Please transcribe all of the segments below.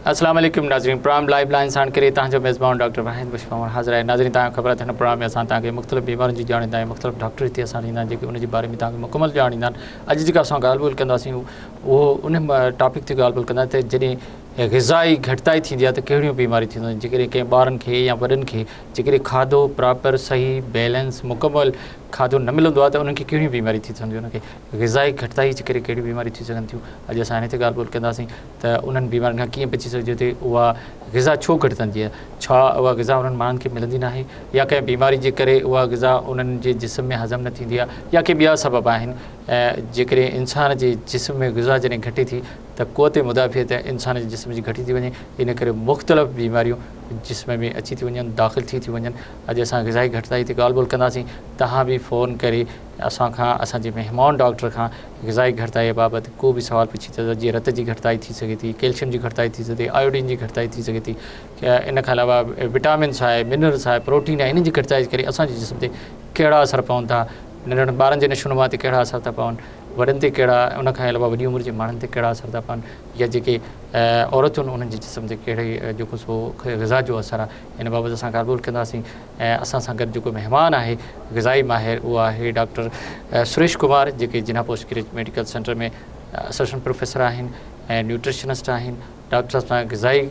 السلام عليڪم ناظرين پروگرام لائيو لائن ساڻ ڪري توهان جو ميزبان ڊاڪٽر واحد بخش پنهور حاضر آهي. ناظرين توهان کي خبر آهي ته هن پروگرام ۾ اسان توهان کي مختلف بيمارين جي ڄاڻ ڏيندا آهيون، مختلف ڊاڪٽر هتي اسان ڏيندا آهن جيڪي ان جي باري ۾ توهان کي مڪمل ڄاڻ ڏيندا آهن. اڄ جيڪا اسان ڳالهه ٻولهه ڪنداسين اهو ان ٽاپڪ تي ڳالهه ٻولهه ڪنداسين ته جڏهن غذائي گهٽتائي ٿيندي آهي ته ڪهڙيون بيماريون ٿينديون آهن. جيڪڏهن ڪنهن ٻارن کي يا وڏن کي جيڪڏهن کاڌو پراپر صحيح بيلنس مڪمل کاڌو نه ملندو آهي ته انهن کي ڪهڙيون بيماريون ٿي سگهن ٿيون، انهن کي غذائي گهٽتائي جي ڪري ڪهڙيون بيماريون ٿي سگهن ٿيون. اڄ اسان ان تي ڳالهه ٻولهه ڪنداسين ته انهن بيمارين کان ڪيئن بچي سگهجي ٿي، اها غذا ڇو گهٽجندي آهي، ڇا اها غذا انهن ماڻهن کي ملندي ناهي يا ڪنهن بيماري جي ڪري اها غذا انهن جي جسم ۾ هضم نه ٿيندي آهي يا ڪي ٻيا سبب آهن. جيڪڏهن انسان جي جسم ۾ غذا جڏهن گهٽي ٿي ته قوت مدافعت انسان جي جسم جي گهٽي ٿي وڃي، ان ڪري مختلف بيماريون جسم ۾ اچي ٿي وڃن، داخل ٿي ٿيون وڃن. اڄ اسان غذائي گهٽتائي تي ڳالهه ٻولهه ڪنداسين، توهان به فون ڪري اسان کان اسان جي مهمان ڊاڪٽر کان غذائي گهٽتائي بابت ڪو به سوال پڇي ٿا جيئن رت جي گهٽتائي ٿي سگهي ٿي، ڪيلشم جي گهٽتائي ٿي سگهي ٿي، آيوڊين جي گهٽتائي ٿي سگهي ٿي، ان کان علاوه وٽامنس آهي، منرلس آهي، پروٽين آهي، انهن جي گهٽتائي جي ڪري اسان جي جسم تي ڪهڙا اثر پون ٿا، ننڍڙن ٻارن جي نشونما تي ڪهڙا اثر ٿا پون، وڏن تي ڪهڙا، ان کان علاوه وڏي عمر جي ماڻهن تي ڪهڙا اثر ٿا پون يا جيڪي عورتون انهن جي جسم تي ڪهڙي جيڪو سو غذا جو اثر آهي، ان بابت اسان ڳالهه ٻولهه ڪنداسين. ۽ اسان سان گڏ جيڪو مهمان آهي غذائي ماهر اهو آهي ڊاڪٽر سريش ڪمار جيڪي Jinnah post graduate medical centre ۾ assistant professor آهن ۽ نيوٽريشنسٽ آهن. ڊاڪٽر صاحب سان غذائي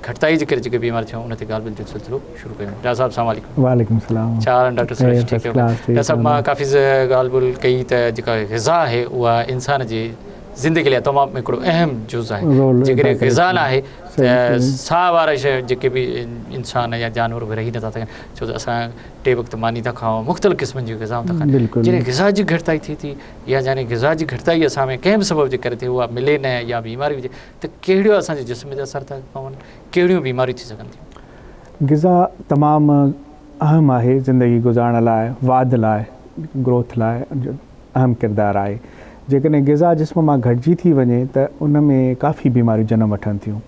گهٽتائي جي ڪري جيڪي بيماريون ٿيون ان تي ڳالهه ٻولهه جو سلسلو شروع ڪيون. ڊاڪٽر صاحب السلام عليڪم. وعليڪم السلام. ڇا حال آهن ڊاڪٽر سريش؟ ٺيڪ آهيو؟ ڊاڪٽر صاحب مان ڪافي ڳالهه ٻولهه ڪئي ته جيڪا غذا آهي اها انسان جي زندگي لاء تمام هڪڙو اهم جز آهي. جيڪڏهن غذا نه آهي ته ساهه وارا شيء جيڪي به انسان يا جانور اهي رهي نٿا سگهن ڇو ته اسان ٽي وقت ماني ٿا کائون مختلف قسمن جون غذائون ٿا کائون جڏهن غذا جي گهٽتائي ٿئي ٿي يا يعني غذا جي گهٽتائي اسان ۾ ڪنهن به سبب جي ڪري ٿئي اها ملي نه يا بيماري هجي ته ڪهڙيو اسان جي جسم تي اثر ٿا پون ڪهڙيون بيماريون ٿي سگهن ٿيون. غذا تمام اهم آهي زندگي گذارڻ لاء واڌ لاء گروٿ لاء اهم ڪردار آهي. جيڪڏهن غذا جسم مان گهٽجي ٿي وڃي ته ان ۾ ڪافي بيماريون جنم وٺن ٿيون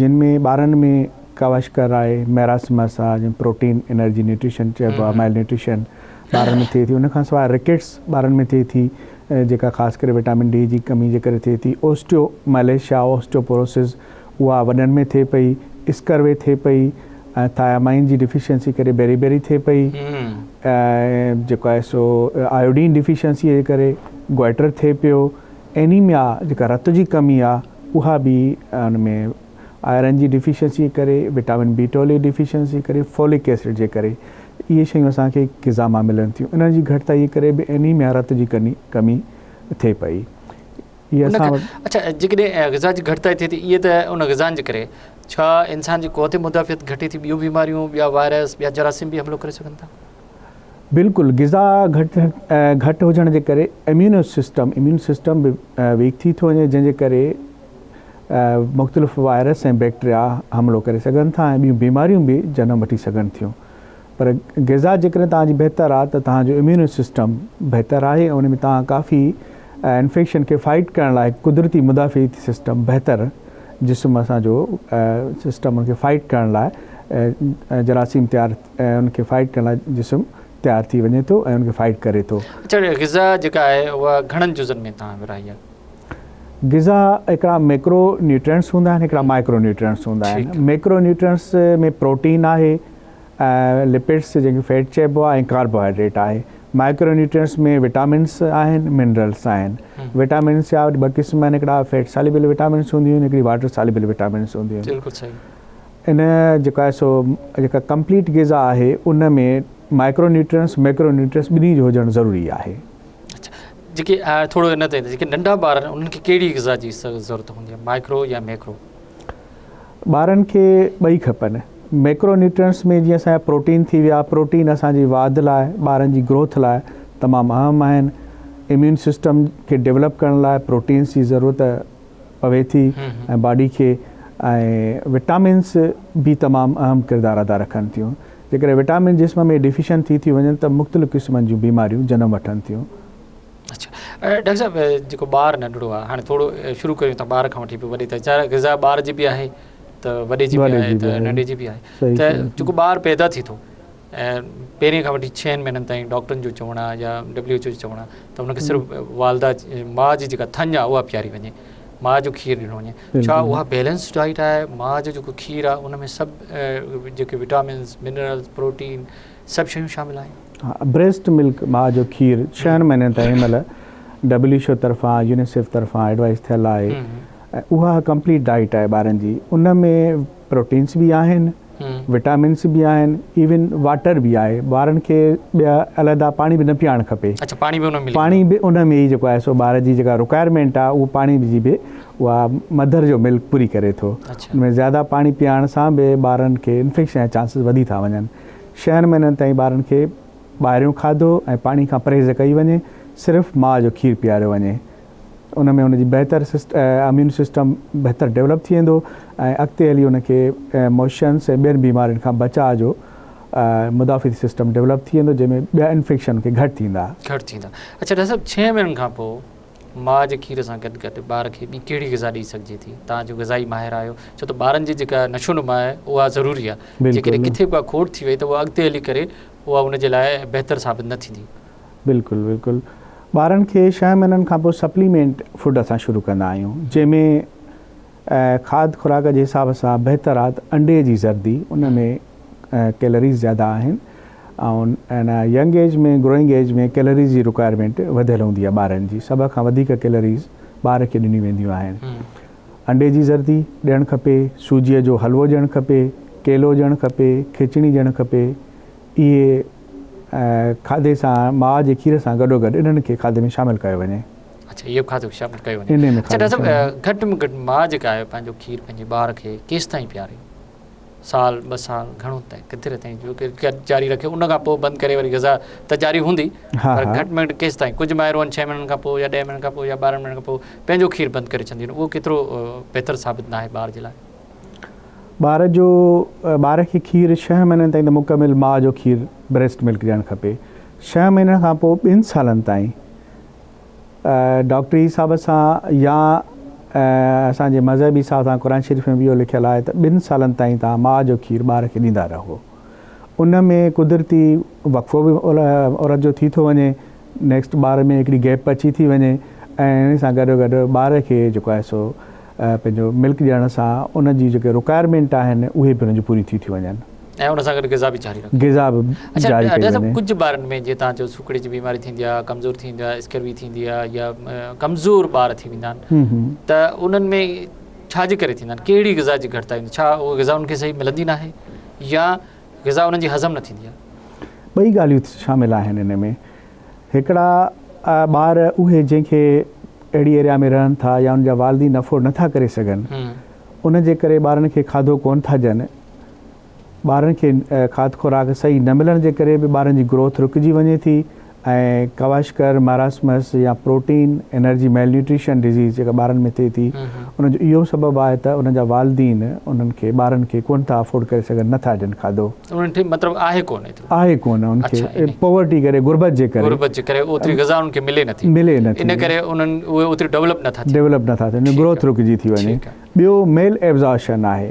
جن ۾ ٻارن ۾ ڪواشڪر آهي، ميراسمس آهي جنهن پروٽين انرجي نيوٽريشن چئبو آهي مائل نيوٽريشن ٻارن ۾ ٿئي ٿي ان کان سواء رڪيٽس ٻارن ۾ ٿئي ٿي جيڪا خاص ڪري وٽامن ڊي جي ڪمي جي ڪري ٿئي ٿي، اوسٽيو مئليشيا اوسٽيوپوروسز اها وڏن ۾ ٿئي پئي، اسڪروي ٿئي پئي ۽ ٿايامائن جي ڊفيشنسي ڪري بيري بيري ٿئي پئي ۽ جيڪو آهي سو آيوڊين ڊفيشنسي جي ڪري گوئٽر ٿئي پيو، اينيميا جيڪا رت جي ڪمي آهي اها به ان ۾ آئرن جي ڊفيشنسي جي ڪري، وٽامن بي ٽويلو جي ڊفيشنسي جي ڪري، فولڪ ايسڊ جي ڪري اهي شيون اسان کي غذا مان ملن ٿيون انهن جي گهٽتائي جي ڪري به اينيميا رت جي ڪمي ٿئي پئي. اهي اسان وٽ. اڇا جيڪڏهن غذا جي گهٽتائي ٿئي ٿي اهي ته ان غذائن جي ڪري ڇا انسان جي قوت مدافعت گهٽي ٿي ٻيون بيماريون ٻيا وائرس ٻيا جراثيم به حملو ڪري سگهن ٿا؟ بلڪل غذا گهٽ گهٽ هجڻ جي ڪري اميونو سسٽم اميون سسٽم به ويڪ ٿي ٿو وڃي جنهن جي ڪري مختلف وائرس ۽ بيڪٽريا حملو ڪري سگهن ٿا ۽ ٻيون بيماريون به جنم وٺي سگهن ٿيون پر غذا جيڪڏهن توهان جي بهتر آهي ته توهان جو اميون سسٽم بهتر آهي ۽ ان ۾ توهان ڪافي انفيڪشن کي فائٽ ڪرڻ لاء قدرتي مدافعتي سسٽم بهتر جسم اسان جو سسٽم ان کي فائٽ ڪرڻ لاء جراثيم تيار ان کي فائٽ ڪرڻ لاء جسم تيار ٿي وڃي ٿو ۽ ان کي فائٽ ڪري ٿو. اڇا غذا جيڪا آهي اها گهڻن جزن ۾ توهان ورهائي آهي؟ غذا هڪڙا ميڪرو نيوٽرينٽس هوندا آهن هڪڙا مائڪرو نيوٽرينٽس هوندا آهن. ميڪرو نيوٽرينٽس ۾ پروٽين آهي ۽ لپڊس جنهن کي فيٽ چئبو آهي ۽ ڪاربوهائيڊريٽ آهي. مائڪرو نيوٽرينٽس ۾ وٽامنس آهن منرلس آهن. وٽامنس جا ٻه قسم آهن هڪڙا فيٽ ساليبل وٽامنس هونديون آهن هڪڙي واٽر ساليبل وٽامنس هونديون آهن. بلڪل صحيح. ان جيڪو آهي سو جيڪا ڪمپليٽ غذا آهي ان ۾ مائڪرو نيوٽرينٽس ميڪرو نيوٽرينٽس ٻنهي جو هجڻ ضروري آهي. اڇا جيڪي ٿورو ان تي جيڪي ننڍا ٻار آهن انهن کي ڪهڙي غذا جي ضرورت هوندي آهي مائڪرو يا ميڪرو؟ ٻارن کي ٻئي کپن. ميڪرو نيوٽرينٽس ۾ جيئن اسان جا پروٽين ٿي ويا، پروٽين اسان جي واڌ لاء، ٻارن جي گروٿ لاء تمام اهم آهن. اميون سسٽم کي ڊولپ ڪرڻ لاء پروٽينس جي ضرورت پوي ٿي ۽ باڊي کي ۽ وٽامنس به تمام اهم ڪردار ادا رکن ٿيون. جيڪڏهن وٽامن جسم ۾ ڊيفيشنٽ ٿي ٿي وڃن ته مختلف قسمن جون بيماريون جنم وٺن ٿيون. اڇا ڊاڪٽر صاحب جيڪو ٻار ننڍڙو آهي هاڻي ٿورو شروع ڪريون ٿا ٻار کان وٺي پوء وڏي تائين چاهي غذا ٻار جي به آهي ته وڏي جي به آهي ته ننڍي جي به آهي ته جيڪو ٻار پيدا ٿي ٿو ۽ پهرين کان وٺي ڇهن مهينن تائين ڊاڪٽرن جو چوڻ آهي يا ڊبليو ايڇ او جو چوڻ آهي ته ان کي صرف والده ماء جي جيڪا ٿڃ آهي اها پياري وڃي. ماء جو کير ڏنو وڃي ڇا اها بيلنس ڊائيٽ آهي ماء جو جيڪو کير آهي ان ۾ سڀ جيڪي وٽامنس منرلز پروٽين سڀ شيون شامل آهن. ها بريسٽ ملڪ ماء جو کير ڇهن مهينن تائين هن مهل ڊبليو ايڇ او طرفان يونيسيف طرفان ايڊوائز ٿيل آهي ۽ اها ڪمپليٽ ڊائيٽ آهي ٻارن جي ان ۾ پروٽينس به آهن وٽامنس به آهن ايون واٽر به آهي ٻارن کي ٻيا علحده پاڻي به نه پيارڻ کپي اڇا پاڻي به ان ۾ پاڻي به ان ۾ ئي جيڪو آهي سو ٻار جي جيڪا رڪوائرمينٽ آهي اهو پاڻي جي به اها مڌر جو ملڪ پوري ڪري ٿو ان ۾ زياده پاڻي پيارڻ سان به ٻارن کي انفيڪشن جا چانسز وڌي ٿا وڃن ڇهن مهينن تائين ٻارن کي ٻاهريون کاڌو ۽ پاڻي کان پرهيز ڪئي وڃي صرف ماء جو کير پياريو وڃي ان ۾ ان جي بهتر اميون سسٽم بهتر ڊولپ ٿي ويندو ۽ اڳتي هلي ان کي موشنس ۽ ٻين بيمارين کان بچاء جو مدافعتي سسٽم ڊولپ ٿي ويندو جنهن ۾ ٻيا انفيڪشن کي گهٽ ٿيندا. گهٽ ٿيندا. اڇا ڊاڪٽر صاحب ڇهن مهينن کان پوء ماء جي کير سان گڏ گڏ ٻار کي ٻي ڪهڙي غذا ڏئي سگهجي ٿي توهان جو غذائي ماهر آهيو ڇو ته ٻارن جي جيڪا نشو نما آهي اها ضروري آهي جيڪڏهن ڪٿي به ڪا کوٽ ٿي وئي ته اها اڳتي هلي ڪري اها ان جي لاء بهتر ثابت نه ٿيندي. بلڪل بلڪل ٻارن کي ڇهن مهينن کان پوء سپليمينٽ فوڊ اسان شروع ڪندا آهيون جنهن ۾ کاڌ خوراڪ جي حساب سان بهتر آهي ته انڊي جي زردي ان ۾ ڪيلريز زياده آهن ۽ ان young age ۾ growing age ۾ calories جي رڪوائرمينٽ وڌيل هوندي آهي ٻارن جي سڀ کان وڌيڪ ڪيلريز ٻار کي ڏنيون وينديون آهن انڊي جي زردي ڏيڻ کپي سوجيء جو حلوو ڏيڻ کپي ڪيلو ڏيڻ کپي کچڻي ڏيڻ کپي اهي کاڌي سان ماء جي کير سان گڏو گڏ انهن کي کاڌي ۾ شامل ڪيو وڃي. اڇا اهو به کاڌو شامل ڪيو وڃي. انهي ۾ اڇا ڊاڪٽر صاحب گهٽ ۾ گهٽ ماء جيڪا آهي پنهنجو کير پنهنجي ٻار کي ڪيستائين پياري؟ سال ٻه سال گهڻو تائين ڪيتري تائين جو جاري رکي ان کان پوء بند ڪري وري غذا ته جاري هوندي پر گهٽ ۾ گهٽ ڪيستائين ڪجهه مائرون ڇهه مهينن کان پوء يا ڏهه مهينن کان پوء يا 12 مهينن کان پوء پنهنجو کير بند ڪري ڇڏينديون آهن اهو ڪيترو بهتر ثابت ناهي ٻار جي لاء. ٻار جو ٻار کي کير ڇهه مهينن تائين ته مڪمل ماء جو کير بريسٽ ملڪ ڏيڻ کپي. ڇهه مهينن کان پوء ٻن سالن تائين ڊاڪٽري حساب سان يا اسان جي مذهبي حساب سان قرآن شريف ۾ به اهو لکيل آهي ته ٻن سالن تائين توهان ماء جو کير ٻار کي ڏيندا رهو. ان ۾ قدرتي وقفو به عورت جو ٿي ٿو وڃي نيڪسٽ ٻار ۾ هڪڙي گيپ اچي ٿي وڃي ۽ ان سان گڏو گڏ ٻار کي جيڪو آهي سو پنهنجو ملڪ ڏيڻ سان ان جي جيڪي رڪوائرمينٽ آهن اهي به ان جون پوريون ٿي ٿيون وڃن. ۽ ان سان گڏ غذا به جاري رکي. غذا به جاري ڪئي وڃي. ڪجهه ٻارن ۾ جيئن توهان چيو سوڪڙي جي بيماري ٿيندي آهي، ڪمزور ٿيندي آهي، اسڪروي ٿيندي آهي يا ڪمزور ٻار ٿي ويندا آهن ته انهن ۾ ڇا جي ڪري ٿيندا آهن؟ ڪهڙي غذا جي گهٽتائي هوندي؟ ڇا اها غذا انهن کي صحيح ملندي ناهي يا غذا انهن جي هضم نه ٿيندي آهي؟ ٻئي ڳالهيون شامل آهن ان ۾. هڪڙا ٻار اهي جنهن کي اهڙي ايريا ۾ رهن ٿا يا ان جا والدين افورڊ نه ٿا ڪري سگهن ان جي ڪري ٻارن کي کاڌو ڪونه ٿا ڏين. ٻارن کي کاڌ خوراڪ صحيح نه ملڻ جي ڪري به ٻارن جي گروٿ رڪجي وڃي ٿي ۽ ڪواشڪر، ماراسمس يا پروٽين انرجي ميل نيوٽريشن ڊزيز جيڪا ٻارن ۾ ٿئي ٿي ان جو اهو سبب آهي ته انهن جا والدين انهن کي ٻارن کي ڪونه ٿا افورڊ ڪري سگهن نه ٿا ڏين کاڌو. انهن کي مطلب آهي ڪونه ايترو. آهي ڪونه انهن کي پاورٽي ڪري غربت جي ڪري. غربت جي ڪري اوتري غذا انهن کي ملي نه ٿي. ملي نه ٿي. ان ڪري انهن اهي اوتري ڊولپ نه ٿا ٿين. ڊولپ نه ٿا ٿين گروٿ رڪجي ٿي وڃي. ٻيو ميل ايبزارشن آهي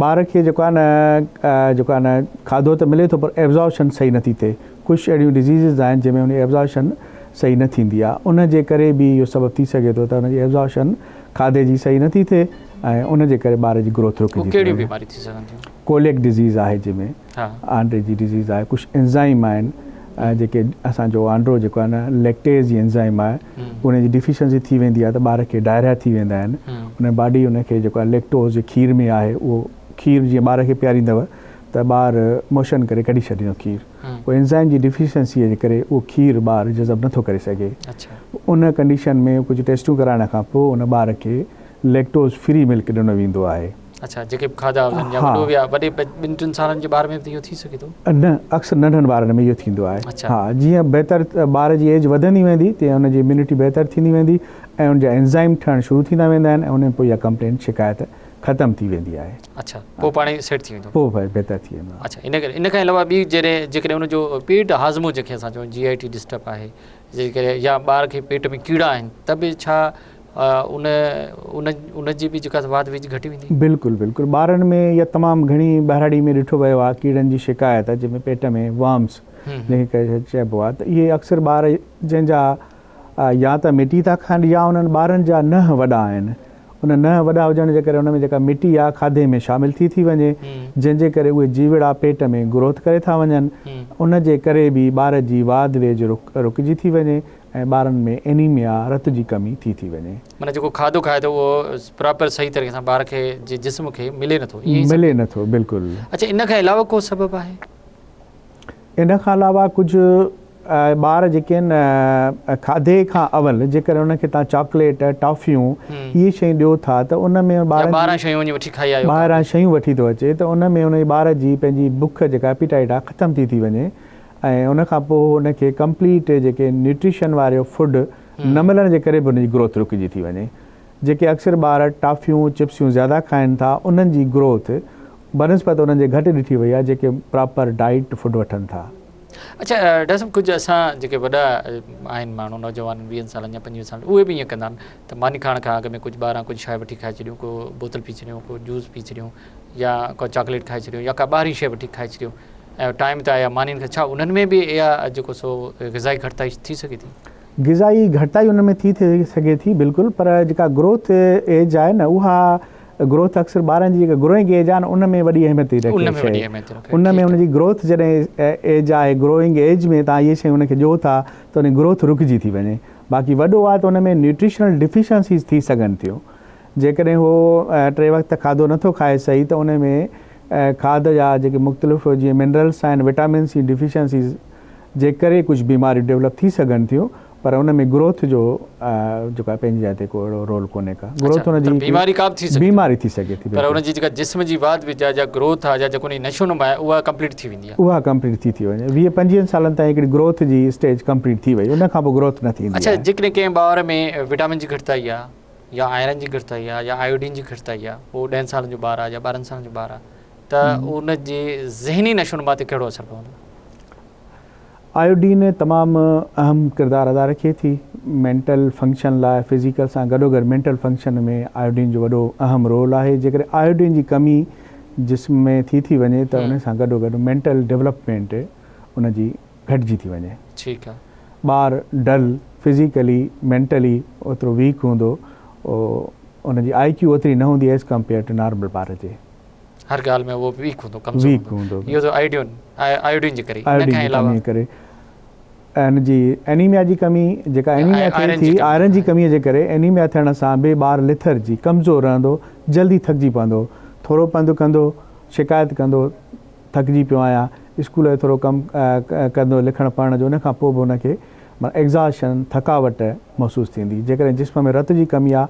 ٻار کي جيڪو آهي نه جيڪو آهي نه کاڌو ته ملي ٿو پر ايبزارشن صحيح نٿي ٿئي ڪجهه اهڙيون ڊزيزز آهن جنهن ۾ ان جي ايبزارشن صحيح نه ٿيندي آهي ان جي ڪري به اهو سبب ٿي سگهي ٿو ته ان جي ايبزارشن کاڌي جي صحيح نٿي ٿئي ۽ ان جي ڪري ٻار جي گروٿ رڪجي ٿي ڪهڙيون بيماريون ٿي سگهن ٿيون؟ ڪوليڪ ڊزيز آهي جنهن ۾ آنڊي جي ڊزيز آهي ڪجهه انزائم آهن جيڪي اسان جو آنڊو جيڪو آهي نه ليڪٽيز جي انزائم آهي ان جي ڊيفيشنسي ٿي ويندي آهي ته ٻار کي ڊائريا ٿي ويندا آهن ان باڊي ان کي جيڪو آهي ليڪٽوز جي کير ۾ آهي اهو کير جيئن ٻار کي پياريندو ته ٻار موشن ڪري ڪڍي ڇڏيندو کير پوء انزائم جي ڊيفيشنسي جي ڪري اهو کير ٻار جذب نٿو ڪري سگهي ان ڪنڊيشن ۾ ڪجهه ٽيسٽون ڪرائڻ کان پوء ان ٻار کي ليڪٽوز فري ملڪ ڏنو ويندو آهي. اڇا جيڪي به کاڌا هجن يا وڏو به آهي وڏي ٻن ٽن سالن جي ٻار ۾ به اهو ٿي سگهي ٿو؟ نه اڪثر ننڍن ٻارن ۾ اهو ٿيندو آهي ها جيئن بهتر ٻار جي ايج وڌندي ويندي تيئن ان جي اميونٽي بهتر ٿيندي ويندي ۽ ان جا انزائم ٺهڻ شروع ٿيندا ويندا آهن ۽ ان ۾ پوء اها ڪمپلين شڪايت ختم ٿي ويندي آهي. اڇا پوء پاڻ ئي سيٽ ٿي ويندو. پوء بهتر ٿي ويندو آهي. اڇا ان ڪري ان کان علاوه ٻي جڏهن جيڪڏهن ان جو پيٽ هاضمو جنهن کي اسان چئون جي آء ٽي ڊسٽرب آهي جيڪڏهن يا ٻار کي پيٽ ۾ ڪيڙا آهن ته به ڇا ان ان ان جي به جيڪا واڌ ويجهه گهٽي ويندي. بلڪل بلڪل ٻارن ۾ يا تمام گهڻي ٻهراڙي ۾ ڏٺو ويو آهي ڪيڙن جي شڪايت جنهن ۾ پيٽ ۾ ورمس جنهن کي چئبو آهي ته اهي اڪثر ٻار جنهن جا يا ته مٽي ٿا کائن يا انهن ٻارن جا ننهن وڏا آهن. ان ننهن وڏا هجڻ جي ڪري ان ۾ جيڪا مٽي آ کاڌي ۾ شامل ٿي ٿي وڃي جنهن جي ڪري اهي جيوڙا پيٽ ۾ گروٿ ڪري ٿا وڃن ان جي ڪري به ٻار جي واڌ ويجهه رڪجي ٿي وڃي ۽ ٻارن ۾ اينيميا، رت جي ڪمي، ٿي ٿي وڃي. معنيٰ جيڪو کاڌو کائي ٿو اهو پراپر صحيح طريقي سان ٻار کي جي جسم کي ملي نٿو ائين ئي ملي نٿو بلڪل. اڇا ان کان علاوه ڪو سبب آهي؟ ان کان علاوه ڪجهه ٻار جيڪي آهن کاڌي کان اول جيڪڏهن انهن کي توهان چاڪليٽ، ٽافيون اهي شيون ڏيو ٿا ته ان ۾ ٻارن جي ٻاهران شيون وڃي وٺي کائي آيو ٻاهران شيون وٺي ٿو اچي ته ان ۾ ان ٻار جي پنهنجي بک جيڪا اپيٽائيٽ آهي ختم ٿي ٿي وڃي ۽ ان کان پوء ان کي ڪمپليٽ جيڪي نيوٽريشن واريو فوڊ نه ملڻ جي ڪري به ان جي گروٿ رڪجي ٿي وڃي. جيڪي اڪثر ٻار ٽافيون، چپسيون زياده کائن ٿا انهن جي گروٿ بنسبت انهن جي گهٽ ڏٺي وئي آهي جيڪي پراپر ڊائيٽ فوڊ وٺن ٿا. اڇا ڊاڪٽر صاحب ڪجهه اسان جيڪي وڏا آهن ماڻهو نوجوان ويهن سالن جا پنجويهن سالن جا اهي به ائين ڪندا آهن ته ماني کائڻ کان اڳ ۾ ڪجهه ٻاهران ڪجهه شيء وٺي کائي ڇڏيون ڪو بوتل پي ڇڏيون ڪو جوس پي ڇڏيون يا ڪا چاڪليٽ کائي ڇڏيون يا ڪا ٻاهرين شيء وٺي کائي ڇڏيون ۽ ٽائيم تي آيا مانين کان ڇا انهن ۾ به اها جيڪو سو غذائي گهٽتائي ٿي سگهي ٿي؟ غذائي گهٽتائي انهن ۾ ٿي سگهي ٿي بلڪل پر جيڪا گروٿ ايج آهي نه اها گروٿ اڪثر ٻارن جي جيڪا گروئنگ ايج آهي نه ان ۾ وڏي اهميت ٿي رکي شيء ان ۾ ان جي گروٿ جڏهن ايج آهي گروئنگ ايج ۾ تان اهي شيون ان کي ڏيو ٿا ته ان جي گروٿ رڪجي ٿي وڃي باقي وڏو آهي ته ان ۾ نيوٽريشنل ڊفيشنسيز ٿي سگهن ٿيون جيڪڏهن هو ٽي وقت کاڌو نٿو کائي صحيح ته ان ۾ کاڌ جا جيڪي مختلف جيئن منرلس آهن وٽامنس جي ڊفيشنسيز جي ڪري ڪجهه بيماريون ڊولپ ٿي سگهن ٿيون پر ان ۾ گروٿ جو جيڪو آهي پنهنجي جاء تي ڪو اهڙو رول ڪونهي ڪا گروٿ ان جي بيماري ڪا به ٿي سگهي بيماري ٿي سگهي ٿي پر ان جي جيڪا جسم جي واڌ ويجهه آهي جا گروٿ آهي جا جيڪو ان جي نشو نما آهي اها ڪمپليٽ ٿي ويندي آهي اها ڪمپليٽ ٿي ٿي وڃي 20 25 سالن تائين هڪڙي گروٿ جي اسٽيج ڪمپليٽ ٿي وئي ان کان پوء گروٿ نه ٿيندي اڇا جيڪڏهن ڪنهن ٻار ۾ وٽامن جي گهٽتائي آهي يا آئرن جي گهٽتائي آهي يا آيوڊين جي گهٽتائي آهي اهو ڏهن سالن جو ٻار آهي يا 12 سالن جو ٻار آهي ته ان جي ذهني نشو نما تي ڪهڙو اثر پوندو؟ آيوڊين تمام اهم ڪردار ادا رکي ٿي مينٽل فنڪشن لاء فزيڪل سان گڏوگڏ مينٽل فنڪشن ۾ آيوڊين جو وڏو اهم رول آهي جيڪڏهن آيوڊين جي ڪمي جسم ۾ ٿي ٿي وڃي ته ان سان گڏوگڏ مينٽل ڊولپمينٽ ان جي گهٽجي ٿي وڃي. ٺيڪ آ. ٻار ڊل، فزيڪلي، مينٽلي اوترو ويڪ هوندو، ان جي آئي ڪيو اوتري نه هوندي ايز ڪمپيئر ٽو نارمل ٻار جي. هر ڳالهه ۾ اهو ويڪ هوندو، ڪمزور هوندو. اهو ته آئيڊيون، آئيوڊين جي ڪري. ان کان علاوه. آئيوڊين جي ڪمي ڪري. ان جي اينيميا جي ڪمي، جيڪا اينيميا ٿئي ٿي، آئرن جي ڪمي جي ڪري اينيميا ٿيڻ سان به ٻار لٿرجي، ڪمزور رهندو، جلدي ٿڪجي پوندو، ٿورو پنڌ ڪندو، شڪايت ڪندو، ٿڪجي پيو آهيان، اسڪول جو ٿورو ڪم ڪندو لکڻ پڙهڻ جو ان کان پوء به ان کي معنيٰ ايگزاشن، ٿڪاوٽ، محسوس ٿيندي. جيڪڏهن جسم ۾ رت جي ڪمي آ،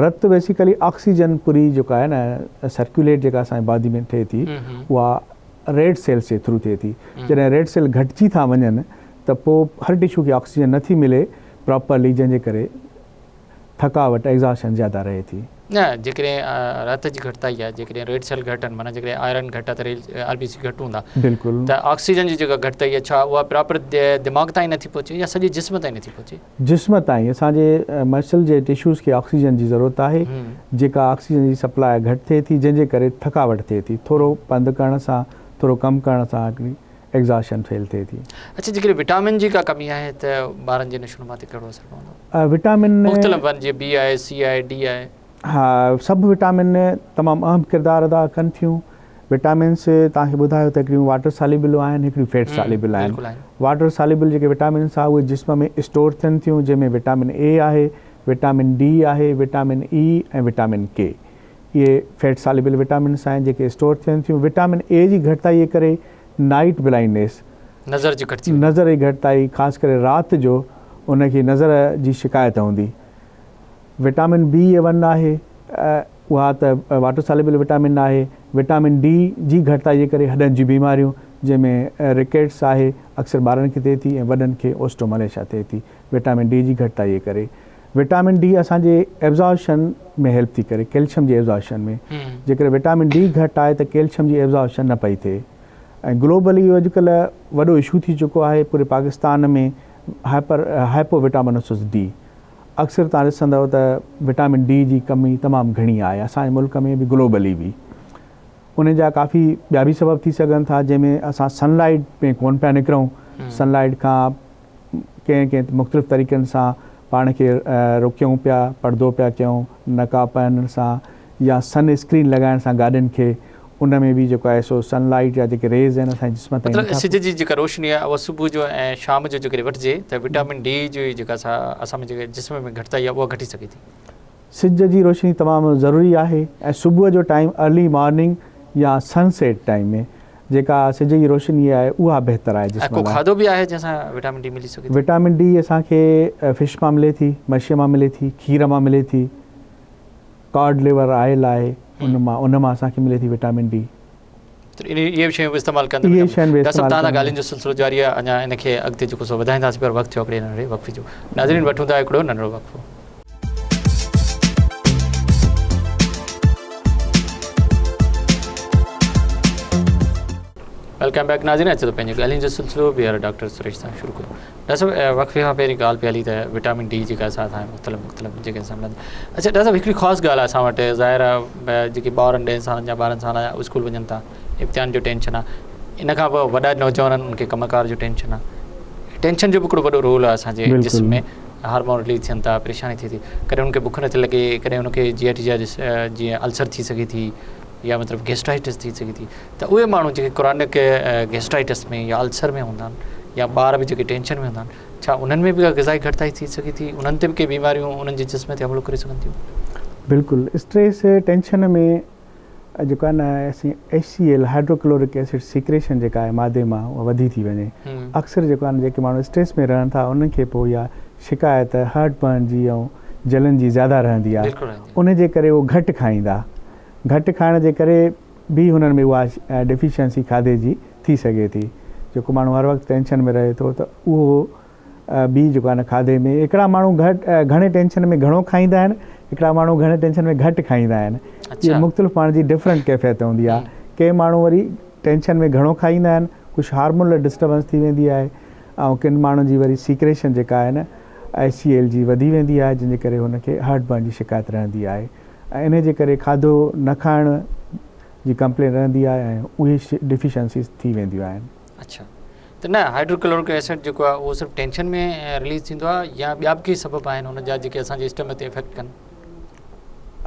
رت بيسيڪلي آڪسيجن پوري جيڪا آهي نه سرڪيوليٽ جيڪا اسان جي باڊي ۾ ٿئي ٿي اها ريڊ سيلز جي ٿرو ٿئي ٿي. جڏهن ريڊ سيل گهٽجي ٿا وڃن ته پوء هر ٽشو کي آڪسيجن نٿي ملي پراپرلي جنهن جي ڪري ٿڪاوٽ، Exhaustion، زياده رهي ٿي. نه، جيڪڏهن رت جي گهٽتائي آهي، جيڪڏهن ريڊ سيل گهٽ آهن، معنيٰ جيڪڏهن آئرن گهٽ آهي ته ريل آر بي سي گهٽ هوندا. بلڪل. ته آڪسيجن جي جيڪا گهٽتائي آهي، ڇا اها پراپر دماغ تائين نٿي پهچي يا سڄي جسم تائين نٿي پهچي؟ جسم تائين، اسان جي مسل جي ٽشوز کي آڪسيجن جي ضرورت آهي، جيڪا آڪسيجن جي سپلاء گهٽ ٿئي ٿي، جنهن جي ڪري ٿڪاوٽ ٿئي ٿي. ٿورو پنڌ ڪرڻ سان، ٿورو ڪم ڪرڻ سان هڪڙي ايگزاشن فيل ٿئي ٿي. اڇا جيڪڏهن وٽامن جي ڪا ڪمي آهي ته ٻارن جي نشونما تي ڪهڙو اثر پوندو؟ وٽامن مختلف آهن جيئن بي آهي، سي آهي، ڊي آهي. ها سڀ وٽامن تمام اهم ڪردار ادا ڪن ٿيون. وٽامنس توهان کي ٻڌايو ته هڪڙيون واٽر ساليبل آهن هڪڙيون فيٽ ساليبل آهن. واٽر ساليبل جيڪي وٽامنس آهي اهي جسم ۾ اسٽور ٿين ٿيون جنهن ۾ وٽامن اي آهي، وٽامن ڊي آهي، وٽامن اي ۽ وٽامن ڪي. اهي فيٽ ساليبل وٽامنس آهن جيڪي اسٽور ٿين ٿيون. وٽامن اي جي گهٽتائي جي ڪري نائيٽ بلائنڊنيس، نظر جي گهٽ ٿي وڃي. نظر جي گهٽتائي خاص ڪري رات جو ان کي نظر جي شڪايت هوندي. وٽامن بي اي ون آهي اها ته واٽر ساليبل وٽامن آهي. وٽامن ڊي جي گهٽتائي جي ڪري هڏن جون بيماريون جنهن ۾ رڪيٽس آهي اڪثر ٻارن کي ٿئي ٿي ۽ وڏن کي اوسٽومليشيا ٿئي ٿي وٽامن ڊي جي گهٽتائي جي ڪري. وٽامن ڊي اسان جي ايبزارپشن ۾ هيلپ ٿي ڪري ڪيلشم جي ايبزارپشن ۾ جيڪڏهن وٽامن ڊي گهٽ آهي ته ڪيلشم جي ايبزارپشن نه پئي ٿئي ۽ گلوبلي اهو اڄڪلهه وڏو اشو ٿي چڪو آهي پوري پاڪستان ۾ هائپر هائپو وٽامنوسس ڊي اڪثر تان ڏسندو ته وٽامن ڊي جي ڪمي تمام گهڻي آهي اسان جي ملڪ ۾ به گلوبلي به ان جا ڪافي ٻيا به سبب ٿي سگهن ٿا جنهن ۾ اسان سن لائيٽ ۾ ڪون پيا نڪرون سن لائيٽ کان ڪنهن ڪنهن مختلف طريقن سان پاڻ کي روڪيون پيا، پردو پيا ڪيون نقاب پائڻ سان يا سن اسڪرين لڳائڻ سان گاڏين کي ان ۾ به جيڪو آهي سو سن لائيٽ جا جيڪي ريز آهن اسان جي جسم تائين مطلب نٿا سج جي جيڪا روشني آهي اها صبح جو ۽ شام جو جيڪڏهن وٺجي ته وٽامن ڊي جي جيڪا سا اسان ۾ جيڪا جسم ۾ گهٽتائي آهي اها گهٽي سگهي ٿي. سج جي روشني تمام ضروري آهي ۽ صبح جو ٽائيم ارلي مارننگ يا سن سيٽ ٽائيم ۾ جيڪا سج جي روشني آهي اها بهتر آهي ۽ جسم ڪو لاء. کاڌو به آهي جنهن سان وٽامن ڊي ملي سگهي ٿي؟ وٽامن ڊي اسان کي فش مان ملي ٿي، مڇي مان ملي ٿي، کير مان ملي ٿي. ڪارڊ ليور آئل آهي ان مان ان مان اسان کي ملي ٿي وٽامن ڊي. ته اهي به شيون به استعمال ڪن ته اهي شيون به ڊاڪٽر صاحب استعمال توهان سان ڪن. ڳالهين جو سلسلو جاري آهي اڃا ان کي اڳتي جيڪو سو وڌائينداسين پر وقت ٿيو هڪڙي ننڍڙي وقفي جو ناظرين وٺون ٿا هڪڙو ننڍڙو وقفو. Welcome back ناظرين اچو ته پنهنجي ڳالهين جو سلسلو ٻيهر ڊاڪٽر سريش سان شروع ڪيون. ڊاڪٽر صاحب وقفي کان پهرين ڳالهه پئي هلي ته وٽامن ڊي جيڪا اسان کي مختلف مختلف جيڪي اسان ملن اڇا ڊاڪٽر صاحب هڪڙي خاص ڳالهه آهي اسان وٽ ظاهر آهي جيڪي ٻار آهن ڏهن سالن جا ٻارهن سال جا اسڪول وڃن ٿا امتحان جو ٽينشن آهي ان کان پوء وڏا نوجوان آهن ان کي ڪم ڪار جو ٽينشن آهي ٽينشن جو به هڪڙو وڏو رول آهي اسان جي جسم ۾ هارمون رليز ٿين ٿا پريشاني ٿئي ٿي ڪڏهن ان کي بک نٿي لڳي ڪڏهن ان کي جي I ٽي جا جيئن السر ٿي سگهي ٿي يا مطلب گيسٽرائٽس ٿي سگهي ٿي ته اهي ماڻهو جيڪي ڪرانڪ گيسٽرائٽس ۾ يا السر ۾ هوندا آهن يا ٻار به جيڪي ٽينشن ۾ هوندا آهن ڇا انهن ۾ به ڪا غذائي گهٽتائي ٿي سگهي ٿي انهن تي به ڪي بيماريون انهن جي جسم تي حملو ڪري سگهن ٿيون؟ بلڪل اسٽريس ٽينشن ۾ جيڪو آهي نه اسين H C L hydrochloric acid secretion جيڪا آهي معدي مان اها وڌي ٿي وڃي اڪثر جيڪو آهي نه جيڪي ماڻهو اسٽريس ۾ رهن ٿا انهن کي پوء اها شڪايت هارٽ برن جي ۽ جلن جي زياده رهندي آهي ان جي ڪري اهو گهٽ کائيندا گهٽ کائڻ جي ڪري به هنن ۾ اها ڊيفيشنسي کاڌي جي ٿي سگهي ٿي. جيڪو ماڻهو هر وقت ٽينشن ۾ رهي ٿو ته اهو به جيڪو آهي نه کاڌي ۾ هڪڙا ماڻهو گهٽ گهڻي ٽينشن ۾ گهڻو کائيندا آهن هڪڙا ماڻهو گهڻي ٽينشن ۾ گهٽ کائيندا آهن. اهي مختلف ماڻهن جي ڊفرنٽ ڪيفيت هوندي آهي. ڪي ماڻهو وري ٽينشن ۾ گهڻو کائيندا آهن ڪجهه هارمونل ڊسٽربنس ٿي ويندي آهي ۽ ڪن ماڻهن جي وري سيڪريشن جيڪا آهي نه ايڇ سي ايل جي وڌي ويندي آهي جنهن جي ڪري هن کي هارٽ برن جي شڪايت رهندي آهي. ۽ انهي جي ڪري کاڌو نه کائڻ جي ڪمپلين رهندي آهي ۽ اهي ڊيفيشنسيز ٿي وينديون آهن. اڇا ته نه هائيڊروڪلورڪ ايسڊ جيڪو آهي اهو صرف ٽينشن ۾ رليز ٿيندو آهي يا ٻيا به ڪي سبب آهن ان جا جيڪي اسان جي اسٽمڪ تي افيڪٽ ڪن؟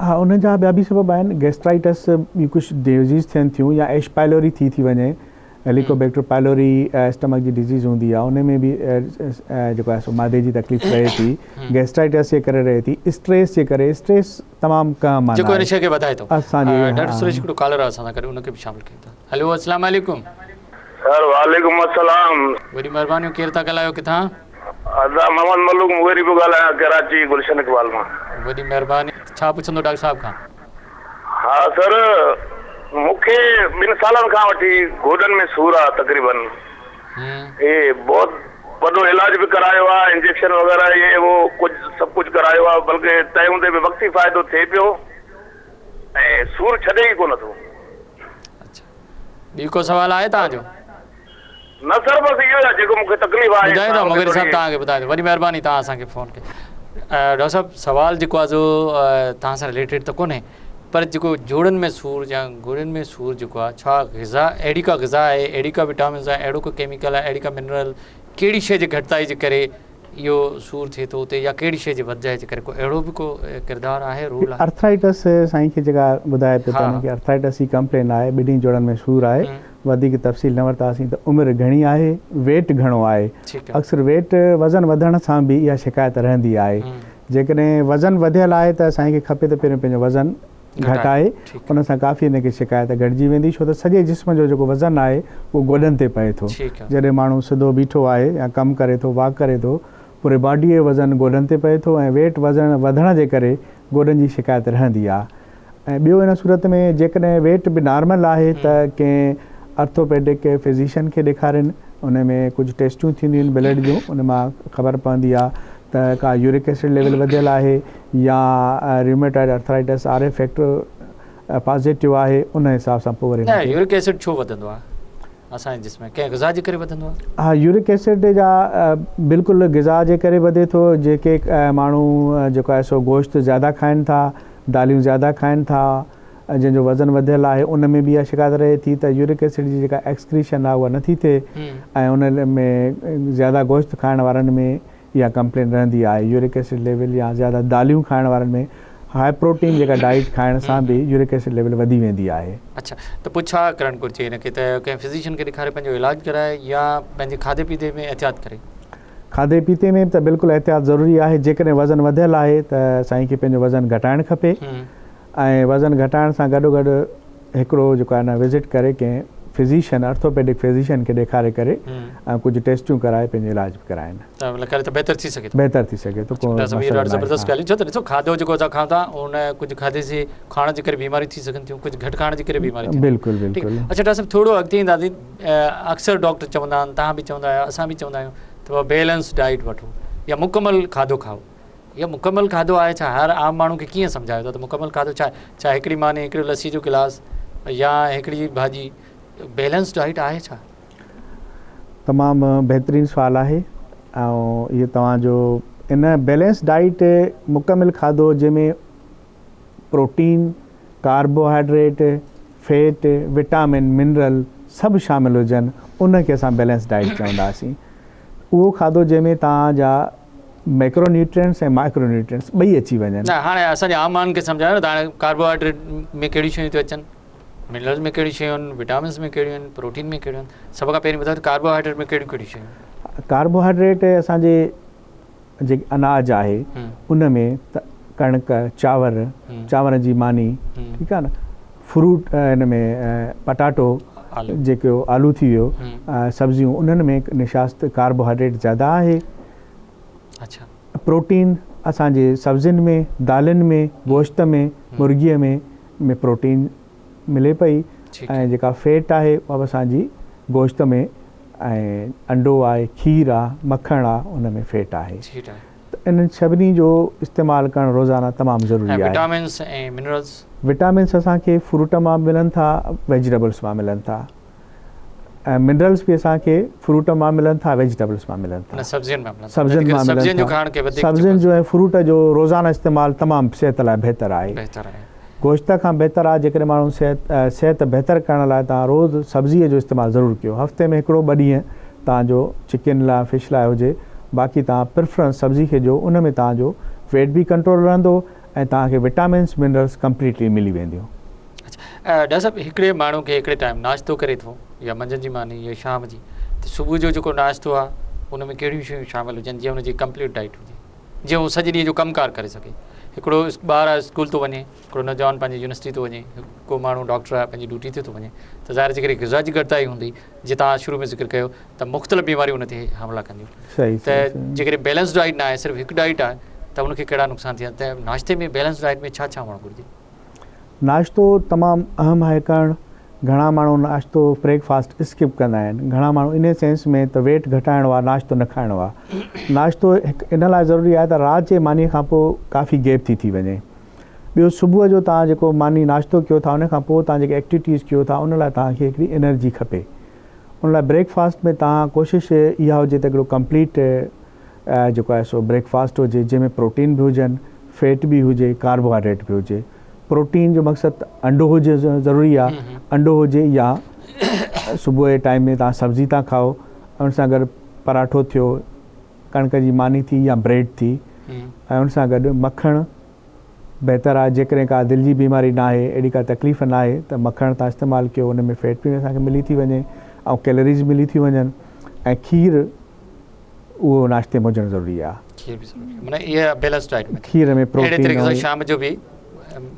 ها ان جا ٻيا به سبب آهن گيسٽرائٽس ٻيون ڪجهه ڊزيز ٿين ٿيون يا ايڇ پائلوري ٿي ٿي وڃي هيليڪوبيڪٽر پائلوري اسٽمڪ جي ڊزيز هوندي آهي ان ۾ به جيڪو آهي سو معدي جي تڪليف رهي ٿي گيسٽرائٽس جي ڪري رهي ٿي اسٽريس جي ڪري اسٽريس تمام ڪم آهي جيڪو ان شيء کي وڌائي ٿو اسان جي ڊاڪٽر سريش هڪڙو ڪالر آهي اسان سان گڏ ان کي به شامل ڪيون ٿا هلو السلام عليڪم سر وعليڪم السلام وڏي مهرباني ڪير ٿا ڳالهايو ڪٿان ادا محمد ملوڪ مغيري پيو ڳالهايان ڪراچي گلشن اقبال مان وڏي مهرباني ڇا پڇندو ڊاڪٽر صاحب کان ها سر مون کي ٻن سالن کان وٺي گوڏن ۾ سور آ تقريبن هي بهت وڏو علاج به ڪرايو آ انجيڪشن وغيره هي هو ڪجهه سڀ ڪجهه ڪرايو آ بلڪه تنهن هوندي به وقتي فائدو ٿئي پيو ۽ سور ڇڏي ئي ڪونه ٿو. اڇا ٻي ڪو سوال آهي توهان جو؟ نه سر بس اهو ئي آهي جيڪو مون کي تڪليف آهي ٻڌائيندا مغيري صاحب توهان کي ٻڌائيندو وڏي مهرباني توهان اسان کي فون ڪئي ڊاڪٽر صاحب سوال جيڪو آهي سو توهان سان رليٽيڊ ته ڪونهي پر جيڪو جوڙن ۾ سور يا گوڏن ۾ سور جيڪو آهي ڇا غذا اهڙي ڪا غذا آهي اهڙي ڪا وٽامنز آهي اهڙو ڪو ڪيميڪل آهي اهڙي ڪا منرل ڪهڙي شيء جي گهٽتائي جي ڪري اهو سور ٿئي ٿو اتي يا ڪهڙي شيء جي وڌجائي جي ڪري ڪو اهڙو به ڪو ڪردار آهي رول آهي. ارٿرائٽس سائين کي جيڪا ٻڌائي پيو ته هن کي ارٿرائٽس جي ڪمپلين آهي ٻنهي جوڙن ۾ سور آهي وڌيڪ تفصيل نه ورتاسين ته عمر گهڻي آهي ويٽ گهڻو آهي اڪثر ويٽ وزن وڌڻ سان به اها شڪايت رهندي آهي جيڪڏهن وزن وڌيل آهي ته سائين کي کپي ته پهريون پنهنجو وزن گهٽائي ان سان ڪافي هن کي شڪايت گهٽجي ويندي ڇو ته سڄي جسم جو جيڪو وزن آهي اهو گوڏن تي پئي ٿو جڏهن ماڻهو سڌو بيٺو آهي يا ڪم ڪري ٿو واڪ ڪري ٿو پوري باڊي جو وزن گوڏن تي پئي ٿو ۽ ويٽ وزن وڌڻ جي ڪري گوڏن جي شڪايت رهندي آهي ۽ ٻيو ان صورت ۾ جيڪڏهن ويٽ به نارمل آهي ته ڪنهن ارٿوپيڊڪ فزيشن کي ڏيکارين ان ۾ ڪجهه ٽيسٽون ٿينديون آهن بلڊ جون ان مان خبر پوندي آهي ته ڪا يورڪ ايسڊ ليول وڌيل آهي يا rheumatoid arthritis R A factor positive آهي ان حساب سان پوء وري نه يورڪ ايسڊ ڇو وڌندو آهي اسان جي جسم ۾ ڪنهن غذا جي ڪري وڌندو آهي؟ ها يورڪ ايسڊ جا بلڪل غذا جي ڪري وڌي ٿو جيڪي ماڻهو جيڪو آهي سو گوشت زياده کائن ٿا داليون زياده کائن ٿا جنهن جو وزن وڌيل آهي ان ۾ به اها شڪايت رهي ٿي ته يورڪ ايسڊ جي جيڪا ايڪسڪريشن آهي اها نٿي ٿئي ۽ ان ۾ زياده گوشت کائڻ وارن ۾ اها ڪمپلين رهندي آهي. يورڪ ايسڊ ليول يا زياده داليون کائڻ وارن ۾ هاء پروٽين جيڪا ڊائيٽ کائڻ سان به يورڪ ايسڊ ليول وڌي ويندي آهي. اڇا ته پوء ڇا ڪرڻ گهرجي هن کي ته ڪنهن فزيشن کي ڏيکاري پنهنجو علاج ڪرائي يا پنهنجي کاڌي پيتي ۾ احتياط ڪري؟ کاڌي پيتي ۾ به ته بلڪل احتياط ضروري آهي جيڪڏهن وزن وڌيل آهي ته سائين کي پنهنجو وزن گهٽائڻ کپي ۽ وزن گهٽائڻ سان گڏوگڏ هڪڙو جيڪو آهي نه وزٽ ڪري ڪنهن فزيشن ارٿوپيڊڪ فزيشن کي ڏيکاري ڪري ۽ ڪجهه ٽيسٽيون ڪرائي پنهنجو علاج به ڪرائين. ته مطلب ڪري ته بهتر ٿي سگهي ٿو. بهتر ٿي سگهي ٿو ڪو اڇا مسئلو ڏاڍو ناهي زبردست ها. ڳالهيون ڇو ته ڏسو کاڌو جيڪو اسان کائون ٿا ان ڪجهه کاڌي سي کائڻ جي ڪري بيماريون ٿي سگهن ٿيون ڪجهه گهٽ کائڻ جي ڪري بيماريون ٿين ٿيون. بلڪل ٺيڪ بلڪل. اڇا ڊاڪٽر صاحب ٿورو اڳتي اينداسين اڪثر ڊاڪٽر چوندا آهن توهان به چوندا آهيو اسان به چوندا آهيون ته بيلنس ڊائيٽ وٺو يا مڪمل کاڌو کائو اهو مڪمل کاڌو آهي ڇا؟ هر عام ماڻهو کي ڪيئن سمجهايو ٿا ته مڪمل کاڌو ڇا آهي؟ ڇا هڪڙي ماني، هڪڙو لسي جو گلاس يا هڪڙي ڀاڄي بيلنس ڊائيٽ آهي ڇا؟ تمام بهترين سوال آهي ۽ اهو توهان جو ان بيلنس ڊائيٽ مڪمل کاڌو جنهن ۾ protein, carbohydrate, fat, vitamin, mineral سڀ شامل هجن ان کي اسان بيلنس ڊائيٽ چونداسين. اهو کاڌو جنهن ۾ توهان جا ميڪرو نيوٽرينٽس ۽ مائڪرو نيوٽرينٽس ٻئي اچي وڃن. نه هاڻي اسان جي عام ماڻهن کي سمجهايو نه ته هاڻي ڪاربوهائيڊريٽ ۾ ڪهڙيون شيون ٿيون اچن، منرلز ۾ ڪهڙيون شيون آهن، وٽامنس ۾ ڪهڙيون آهن، پروٽين ۾ ڪهڙيون آهن. سڀ کان پهرين ٻڌايو ته ڪاربوهائيڊريٽ ۾ ڪهڙيون ڪهڙيون شيون آهن. ڪاربوهائيڊريٽ اسان جي جيڪي اناج آهي ان ۾ ڪڻڪ، چانور، چانور جي ماني ٺيڪ آهي نه، فروٽ ان ۾ پٽاٽو جيڪو آلو ٿي ويو، سبزيون انهن ۾ نشاست ڪاربوهائيڊريٽ زياده آهي. پروٽين اسان جي سبزين ۾ دالين ۾ گوشت ۾ مرغي ۾ ۾ پروٽين ملي پئي ۽ جيڪا فيٽ آهي اها به اسان جي گوشت ۾ ۽ انڊو آهي کير آهي مکڻ آهي ان ۾ فيٽ آهي ته انهن سڀني جو استعمال ڪرڻ روزانه تمام ضروري آهي. Vitamins ۽ minerals. وٽامنس اسان کي فروٽ مان ملن ٿا ويجيٽبلس مان ملن ٿا ۽ منرلس به اسان کي فروٽ مان ملن ٿا ويجيٽبلس مان ملن ٿا. سبزين مان ملن ٿا. سبزين مان ملن ٿا. سبزين جو ۽ فروٽ جو روزانه استعمال تمام صحت لاء بهتر آهي. بهتر آهي. گوشت کان بهتر آهي جيڪڏهن ماڻهو صحت صحت بهتر ڪرڻ لاء توهان روز سبزيء جو استعمال ضرور ڪيو هفتي ۾ هڪڙو ٻه ڏينهن توهان جو چڪن لاء فش لاء هجي باقي توهان پرفرنس سبزي کي ڏيو ان ۾ توهان جو ويٽ به ڪنٽرول رهندو ۽ توهان کي وٽامنس منرلس ڪمپليٽلي ملي وينديون. اڇا ڊاڪٽر صاحب هڪڙي ماڻهو کي هڪڙي ٽائيم ناشتو ڪري ٿو يا منجهند جي ماني يا شام جي ته صبح جو جيڪو ناشتو آهي ان ۾ ڪهڙيون شيون شامل هجن جيئن ان جي ڪمپليٽ ڊائيٽ هجي. جيئن هو سڄي ڏينهن جو ڪم ڪار ڪري سگهي. هڪڙو ٻار آهي اسڪول ٿو وڃي، هڪڙو نوجوان پنهنجي يونيورسٽي ٿو وڃي، ڪو ماڻهو ڊاڪٽر آهي پنهنجي ڊيوٽي تي ٿو وڃي ته ظاهر آهي جيڪڏهن غذا جي گهٽتائي هوندي جيئن توهان شروع ۾ ذڪر ڪيو ته مختلف بيماريون ان تي حملا ڪنديون ته جيڪڏهن بيلنس ڊائيٽ نه آهي صرف هڪ ڊائيٽ آهي ته ان کي ڪهڙا نقصان ٿيندا ته ناشتي ۾ بيلنس ڊائيٽ ۾ ڇا ڇا هئڻ گهرجي؟ ناشتو تمام اهم آهي ڪرڻ گهڻا ماڻهو ناشتو بريڪ فاسٽ اسڪپ ڪندا آهن گهڻا ماڻهو انهي سينس ۾ ته ويٽ گهٽائڻو آهي ناشتو نه کائڻو آهي ناشتو هڪ ان لاء ضروري آهي ته رات جي ماني کان پوء ڪافي گيپ ٿي ٿي وڃي ٻيو صبح جو توهان جيڪو ماني ناشتو ڪيو ٿا ان کان پوء توهان جيڪي ايڪٽيوٽيز ڪيو ٿا ان لاء توهان کي هڪڙي انرجي کپي ان لاء بريڪ فاسٽ ۾ توهان ڪوشش اها هجي ته هڪڙو ڪمپليٽ جيڪو آهي سو بريڪ فاسٽ هجي جنهن ۾ پروٽين به هجن فيٽ به هجي ڪاربوهائيڊريٽ به هجي پروٽين جو مقصد انڊو هجي ضروري آ انڊو هجي يا صبح جي ٽائيم ۾ تان سبزي تان کائو ان سان گڏ پراٺو ٿيو ڪڻڪ جي ماني ٿي يا بريڊ ٿي ۽ ان سان گڏ مکڻ بهتر آ جيڪڏهن ڪا دل جي بيماري ناهي اهڙي ڪا تڪليف ناهي ته مکڻ تان استعمال ڪيو ان ۾ فيٽ به اسان کي ملي ٿي وڃي ۽ ڪيلريز ملي ٿي وڃن ۽ کير اهو ناشتي ۾ هجڻ ضروري آهي. کير به ضروري آهي معنيٰ اها بيلنس ڊائيٽ ۾ کير ۾ پروٽين اهڙي طريقي سان شام جو به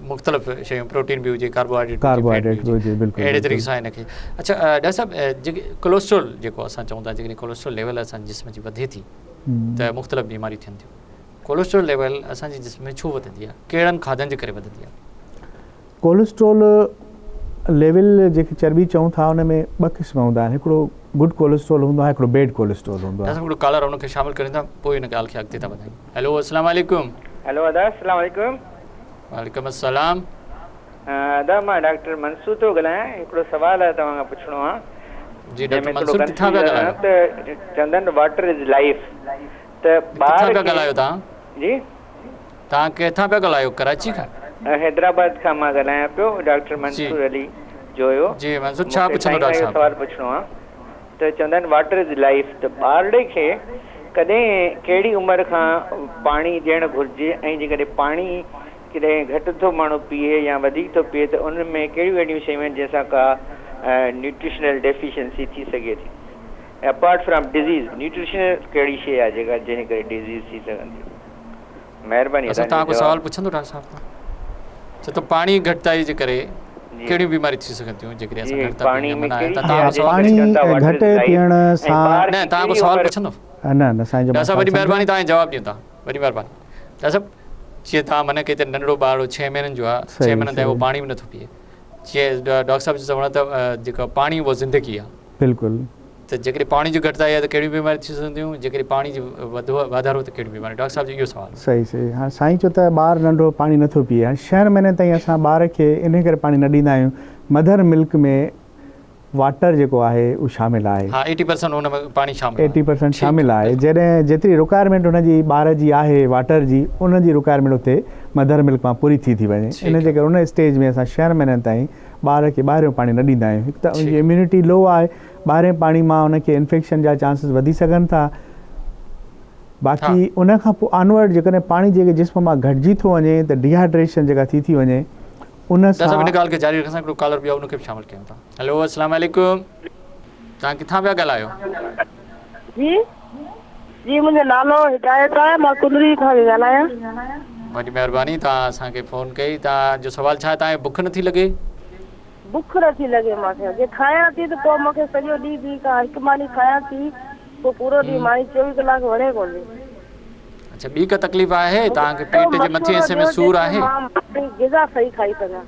مختلف شيون پروٽين به هجي ڪاربوهائيڊريٽ ڪاربوهائيڊريٽ به هجي بلڪل اهڙي طريقي سان هن کي اڇا ڊاڪٽر صاحب جيڪي ڪوليسٽرول جيڪو اسان چئون ٿا جيڪڏهن ڪوليسٽرول ليول اسان جي جسم جي وڌي ٿي ته مختلف بيماريون ٿين ٿيون ڪوليسٽرول ليول اسان جي جسم ۾ ڇو وڌندي آهي ڪهڙن کاڌن جي ڪري وڌندي آهي ڪوليسٽرول ليول جيڪي چرٻي چئون ٿا ان ۾ ٻه قسم هوندا آهن هڪڙو گڊ ڪوليسٽرول هوندو آهي هڪڙو بيڊ ڪوليسٽرول هوندو آهي. هڪڙو ڪالر ان کي شامل ڪريون ٿا پوء ان ڳالهه کي اڳتي ٿا وڌايون هيلو السلام عليڪم. هيلو ادا السلام عليڪم. وعليڪم السلام. ادا مان ڊاڪٽر منصور ٿو ڳالهايان هڪڙو سوال آهي توهان کان پڇڻو آهي. جي ڊاڪٽر منصور ڪٿان پيا ڳالهايو. ته چوندا آهن واٽر از لائف ته ٻار ڪٿان پيا ڳالهايو توهان. جي. توهان ڪٿان پيا ڳالهايو ڪراچي کان؟ حيدرآباد کان مان ڳالهايان پيو ڊاڪٽر منصور علي جويو. جي منصور ڇا پڇندو ڊاڪٽر صاحب سوال پڇڻو آ ته چوندا آهن واٽر از لائف ته ٻارڙي کي ڪڏهن ڪهڙي عمر کان پاڻي ڏيڻ گهرجي ۽ جيڪڏهن پاڻي ڪڏهن گهٽ ٿو ماڻهو پيئي يا وڌيڪ ٿو پيئي ته ان ۾ ڪهڙيون اهڙيون شيون آهن جنهن سان ڪا نيوٽريشنل ڊيفيشنسي ٿي سگهي ٿي اپارٽ فرام ڊزيز نيوٽريشنل ڪهڙي شيء آهي جيڪا جنهن جي ڪري ڊزيز ٿي سگهندي مهرباني اسان توهان کان سوال پڇندو ڊاڪٽر صاحب کان ڇو ته پاڻي گهٽتائي جي ڪري ڪهڙيون بيماريون ٿي سگهن ٿيون جيڪڏهن اسان گهٽ ٿا پيئون يا منع آهي ته توهان کان سوال پاڻي گهٽ پيئڻ سان نه توهان کان سوال پڇندو نه نه سائين جو ڊاڪٽر صاحب وڏي مهرباني توهان جواب ڏيون ٿا وڏي مهرباني ڊاڪٽر صاحب جيئن توهان منع ڪئي ته ننڍڙو ٻارڙو ڇهه مهينن جو آهي ڇهه مهينن تائين اهو پاڻي به نٿو پيئي جيئن ڊاڪٽر صاحب جو چوڻ آهي ته جيڪو پاڻي اهو زندگي آهي بلڪل ته جيڪڏهن پاڻي جي گهٽتائي آهي ته ڪهڙيون بيماريون ٿي سگهن ٿيون جيڪڏهن پاڻي جي وڌو واڌارو ته ڪهڙيون بيماريون ڊاڪٽر صاحب جو اهو سوال صحيح صحيح هاڻي سائين چيو ته ٻار ننڍو پاڻي نٿو پيئي هاڻي ڇهن مهينن تائين اسان ٻار کي انهي ڪري پاڻي نه ڏيندا آهيون مڌر ملڪ ۾ واٽر جيڪو آهي اهو شامل آهي. ها ايٽي پرسنٽ ان ۾ پاڻي شامل آهي. ايٽي پرسنٽ شامل آهي جڏهن جيتري رڪوائرمينٽ ان جي ٻار جي آهي واٽر جي ان جي رڪوائرمينٽ اتي مڌر ملڪ مان پوري ٿي ٿي وڃي ان جي ڪري ان اسٽيج ۾ اسان ڇهن مهينن تائين ٻار کي ٻاهريون پاڻي نه ڏيندا آهيون هڪ ته ان جي اميونٽي لو آهي ٻاهرين پاڻي مان ان کي انفيڪشن جا چانسز وڌي سگهن ٿا باقي ان کان پوء آنورڊ جيڪڏهن پاڻي جيڪي جسم مان گهٽجي ٿو وڃي ته ڊيهائيڊريشن جيڪا ٿي ٿي وڃي ان ڊاڪٽر صاحب ان ڳالهه کي جاري رکنداسين هڪڙو ڪالر ٻيو ان کي به شامل ڪيون ٿا هيلو السلام عليڪم توهان ڪٿان پيا ڳالهايو جي جي منهنجو نالو هدايت آهي مان ڪنري کان پئي ڳالهايان. وڏي مهرباني توهان اسان کي فون ڪئي توهان جو سوال ڇا آهي توهان کي بک نٿي لڳي؟ بک نٿي لڳي مان کي جي کايان ٿي ته پوء مون کي سڄو ڏينهن ٻي ڪا هڪ ماني کايان ٿي پوء پورو ڏينهن ماني 24 ڪلاڪ وڻي ڪونه ٿي. اڇا ٻي ڪا تڪليف آهي توهان کي پيٽ جي مٿين حصي ۾ سور آهي؟ مان غذا صحيح کائي سگهان.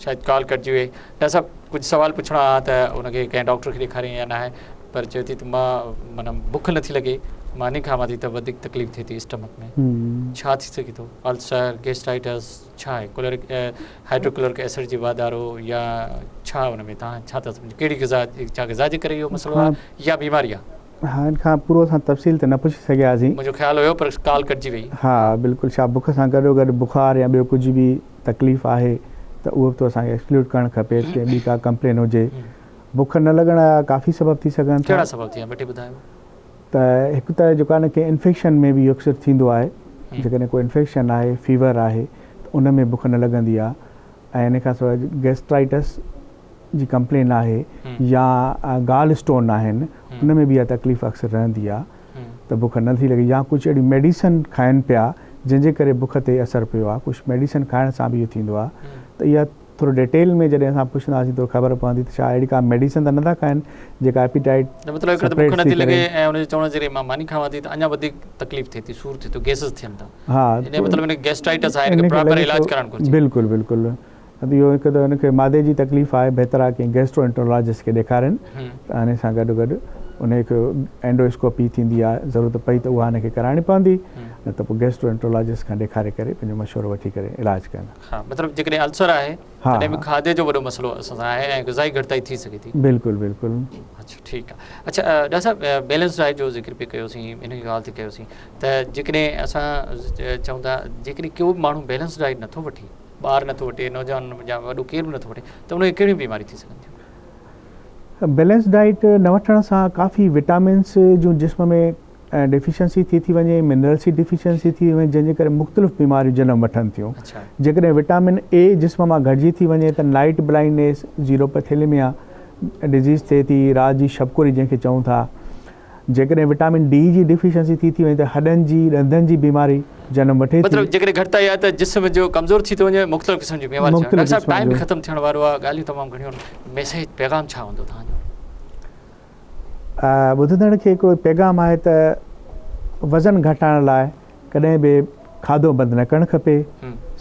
شايد ڪال ڪٽجي وئي. ڊاڪٽر صاحب ڪجهه سوال پڇڻو آ ته ان کي ڪنهن ڊاڪٽر کي ڏيکارين يا ناهي پر چوي ٿي ته مان معنيٰ بک نٿي لڳي ماني کاوان ٿي ته وڌيڪ تڪليف ٿئي ٿي اسٽمڪ ۾ ڇا ٿي سگهي ٿو السر گيسٽرائٽس ڇا آهي ڪلورڪ هائڊروڪلورڪ ايسڊ جي واڌارو يا ڇا ان ۾ توهان ڇا ٿا سمجهو ڪهڙي غذا ڇا غذا جي ڪري اهو مسئلو آهي يا بيماري آهي؟ ها ان کان پورو اسان تفصيل ته نه پڇي سگهياسين. منهنجو خيال هيو پر ڪال ڪٽجي وئي. ها بلڪل ڇا بک سان گڏو گڏ بخار يا ٻيو ڪجهه به تڪليف آهي ته اهو به ٿو اسان کي ايڪسڪلوڊ ڪرڻ کپي ته ٻي ڪا ڪمپلين هجي. بک نه لڳڻ جا ڪافي سبب ٿي سگهن ٿا. ڪهڙا سبب ٿي ويا ٻه ٽي ٻڌايو. ته هڪ ته جيڪو آهي نه ڪنهن انفيڪشن ۾ به اهو اڪثر ٿيندو آهي جيڪڏهن ڪو انفيڪشن آهي فيور آهي ته ان ۾ بک نه لڳندي آهي ۽ ان کان سواء گيسٽرائٽس جي ڪمپلين آهي يا گال اسٽون آهن ان ۾ به اها تڪليف اڪثر رهندي آهي ته بک نه ٿي لڳي يا ڪجهه اهڙي ميڊيسن کائن پيا جنهن جي ڪري بک تي اثر پيو آهي ڪجهه ميڊيسن کائڻ سان به اهو ٿيندو آهي ته اها ٿورو ڊيٽيل ۾ جڏهن اسان پڇنداسين ٿورو خبر پوندي ته ڇا اهڙي ڪا ميڊيسن ته نٿا کائن جيڪا ايپيٽائٽ ته مطلب هڪڙو ته بک نٿي لڳي ۽ ان جو چوڻ جي مان ماني کاوان ٿي ته اڃا وڌيڪ تڪليف ٿئي ٿي سور ٿئي ٿو گيسز ٿين ٿا ها ان جو مطلب ان کي گيسٽرائٽس آهي ان کي پراپر علاج ڪرائڻ گهرجي بلڪل بلڪل ته اهو هڪ ته ان کي معدي جي تڪليف آهي بهتر آهي ڪنهن گيسٽرو انٽرولاجسٽ کي ڏيکارين ته ان سان گڏ گڏ ان کي اينڊو اسڪوپي ٿيندي آهي ضرورت پئي ته اها ان کي ڪرائڻي پوندي نه ته پوء گيسٽرو انٽرولاجسٽ کان ڏيکاري ڪري پنهنجو مشورو وٺي ڪري علاج ڪن. ها مطلب جيڪڏهن السر آهي تڏهن به کاڌي جو وڏو مسئلو اسان سان آهي ۽ غذائي گهٽتائي ٿي سگهي ٿي. بلڪل بلڪل. اڇا ٺيڪ آهي اڇا ڊاڪٽر صاحب بيلنس ڊائيٽ جو ذڪر پئي ڪيوسين ان جي ڳالهه ٿي ڪيوسين ته جيڪڏهن اسان چئون ٿا جيڪڏهن ڪو به ماڻهو بيلنس ڊائيٽ نٿو وٺي ٻار نٿو وٺي، نوجوان يا وڏو ڪير به نٿو وٺي ته ان کي ڪهڙيون بيماريون ٿي سگهن ٿيون؟ بيلنس ڊائيٽ نه وٺڻ سان ڪافي وٽامنس جون جسم ۾ ڊيفيشنسي ٿي ٿي وڃي، منرلس جي ڊيفيشنسي ٿي وڃي جنهن جي ڪري مختلف بيماريون جنم وٺن ٿيون. جيڪڏهن وٽامن اي جسم مان گهٽجي ٿي وڃي ته نائيٽ بلائنڊنيس، زيروپٿيليميا ڊزيز ٿئي ٿي، رات جي شبڪوري جنهن کي چئون ٿا. جيڪڏهن وٽامن ڊي جي ڊيفيشنسي ٿي ٿي وڃي ته هڏن جي، ڏندن جي بيماري جنم وٺي ٿي. مطلب جيڪڏهن گهٽتائي آهي ته جسم جو ڪمزور ٿي ٿو وڃي مختلف قسم جون بيماريون ٿيون. ڊاڪٽر صاحب ٽائيم به ختم ٿيڻ وارو آهي ڳالهيون تمام گهڻيون آهن ميسيج پيغام ڇا هوندو توهان جو؟ ٻڌندڙ کي هڪڙو پيغام آهي ته وزن گهٽائڻ لاء ڪڏهن به کاڌو بند نه ڪرڻ کپي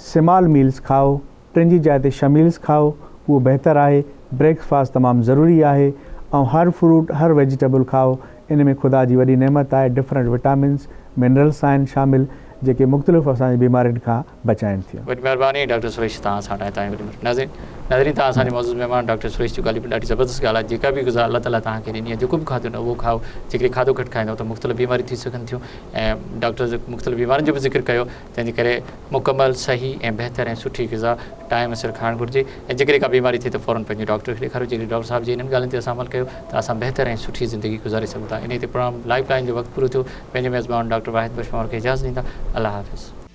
سمال ميلز کائو ٽن جي جاء تي شميلز کائو اهو بهتر آهي، بريڪ فاسٽ تمام ضروري آهي ۽ هر فروٽ هر ويجيٽيبل کائو ان ۾ خدا جي وڏي نعمت آهي ڊفرنٽ وٽامنس منرلس آهن شامل جيڪي مختلف اسان جي بيمارين کان بچائين ٿيون. وڏي مهرباني ڊاڪٽر سريش توهان اسان وٽ آيا توهان جي وڏي مهرباني ناظرين ناظرين توهان اسان جي معزز مهمان ڊاڪٽر سريش جون ڳالهيون به ڏاڍي زبردست ڳالهه آهي جيڪا به غذا الله تعالي توهان کي ڏني آهي جيڪو به کاڌو نه اهو کائو جيڪڏهن کاڌو گهٽ کائيندو ته مختلف بيماريون ٿي سگهن ٿيون ۽ ڊاڪٽر مختلف بيمارين جو به ذڪر ڪيو تنهن جي ڪري مڪمل صحيح ۽ بهتر ۽ سٺي غذا ٽائيم سر کائڻ گهرجي ۽ جيڪڏهن ڪا بيماري ٿئي ته فورن پنهنجي ڊاڪٽر کي ڏيکاريو جيڪڏهن ڊاڪٽر صاحب جي انهن ڳالهين تي اسان عمل ڪيو ته اسان بهتر ۽ سٺي زندگي گذاري سگهون ٿا انهي تي پروگرام لائيف لائين جو وقت پورو ٿيو پنهنجي ميزبان ڊاڪٽر واحد بخش پنهور کي اجازت ڏيندا الله حافظ.